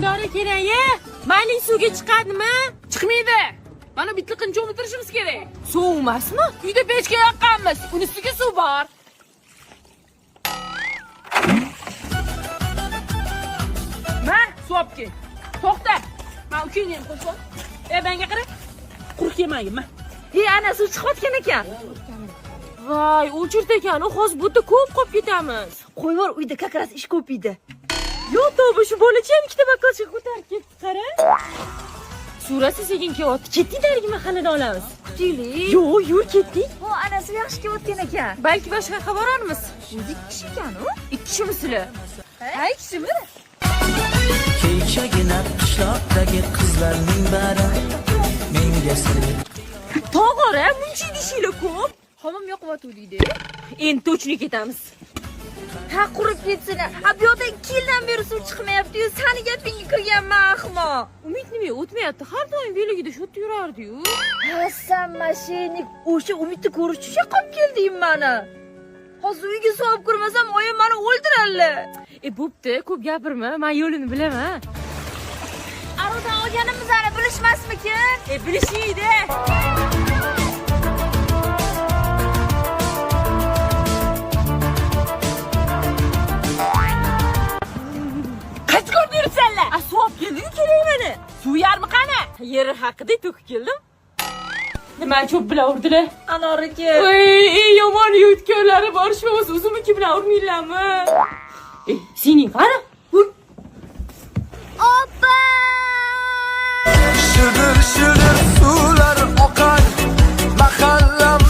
Dildora, keling, ye. Mayli, suvga chiqadimi? Chiqmaydi. Mana bitliqini cho'miltirishimiz kerak. Suv emasmi? Uyda pechka yoqqanmiz. Uni ustiga suv bor. Ma, suv olib kel. To'xta. Men ukangni ham qo'shib. E, menga qara. Quruq yemagin, ma. E, ana suv chiqayotgan ekan. Voy, o'chirt ekan. U hozir bu yerda ko'p qolib ketamiz. Qo'yvor, uyda как раз ish ko'p edi. Yo'q, tavba, shu bolacha ham ikkita баклажка ko'tarib ketdi, qara. Surasi sekin kelyapti. Ketdik, narigi mahalladan olamiz. Kutaylik. Yo'q, yur, ketdik. Bu anasi yaxshi kelayotgan ekan. Balki boshqa yoqqa borarmiz. O'zi ikki kishi ekan u. Ikki kishimisizlar? Ha, ikki kishimi? Kechagina qishloqdagi qizlarning bari menga sir Tog'ora, muncha idishinglar ko'p. Xomim yoqyotgandi. Endi точно ketamiz. Ha, qurib ketsin. Ha, bu yoqda 2 yildan beri suv chiqmayapti-yu, sani gapingga kirganman, ahmoq. Umid nima o'tmayapti? Har doim veligida shu yerda yurardi-yu. Ha, san мошенник. O'sha Umidni ko'rish uchun qolib kelding mani. Hozir uyga suv olib kirmasam, oyim mani o'ldiradilar. E, bo'pti, ko'p gapirma. Men yo'lini bilaman. Aruvdan olganimizni bilishmasmikin? E, bilishiydi. Qaysi ko'rda yuribsanlar? A, suv olib keldik-ku, keling mana. Suv yarmi qani? Yeri haqida to'kib keldim. Nima cho'p bilan urdilar? Anoriki. Voy, eng yomon yutganlari bor shu, o'z o'zimniki bilan urmanglarmi? E, sening qara. Oppa! Shidir shidir suvlar oqar mahallam.